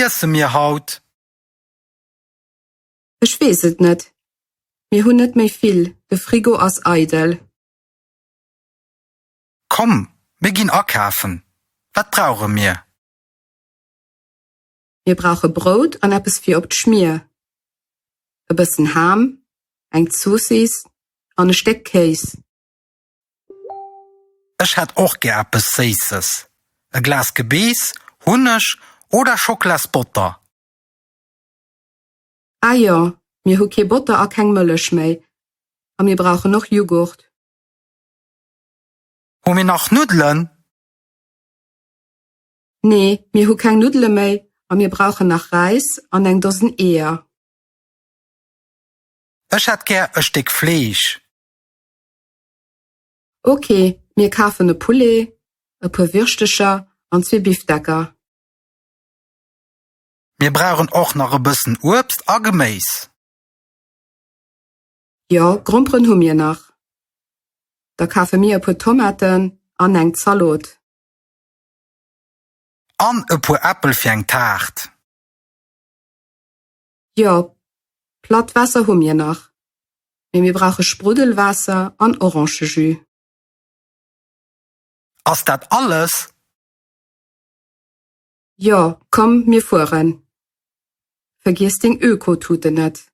Iesse mir haut? Ech weess et net. Mir hunn net méi vill, de Frigo ass eidel. Komm, mir ginn akafen. Wat brauche mir? Mir brauche Brout an eppes fir op d'Schmier, e bëssen Ham, eng Zoossiss an e Stéck Kéis. Ech hätt och gär eppes Séisses, e Glas Gebeess, Hunneg oder Schocklasbotter. Ah jo, mir hu kee Botter a keng Mëllech méi. A mir brauchen och Jughurt. Hu mir nach Nuddelen? Nee, mir hu keng Nuddele méi a mir brauchen nach Räis an eng Dosen Eeër. Ech hätt gär e Stéck Fleesch. Ok, mir kafen e Poulet, e puer Wirschtecher an zwee Bifdecker. Mir brauchen och nach e bëssen Uebst a Geméis. Jo, Gromperen hu mir nach. Da kafe mir e puer Tomaten an eng Zalot. An e puer Äppel fir eng Taart. Jo, platt Waasser hu mir nach, mee mir brauche Spruddelwaasser an Orangëjus. Ass dat alles? Jo, komm mir fueren. Vergiess deng Ökotuten net.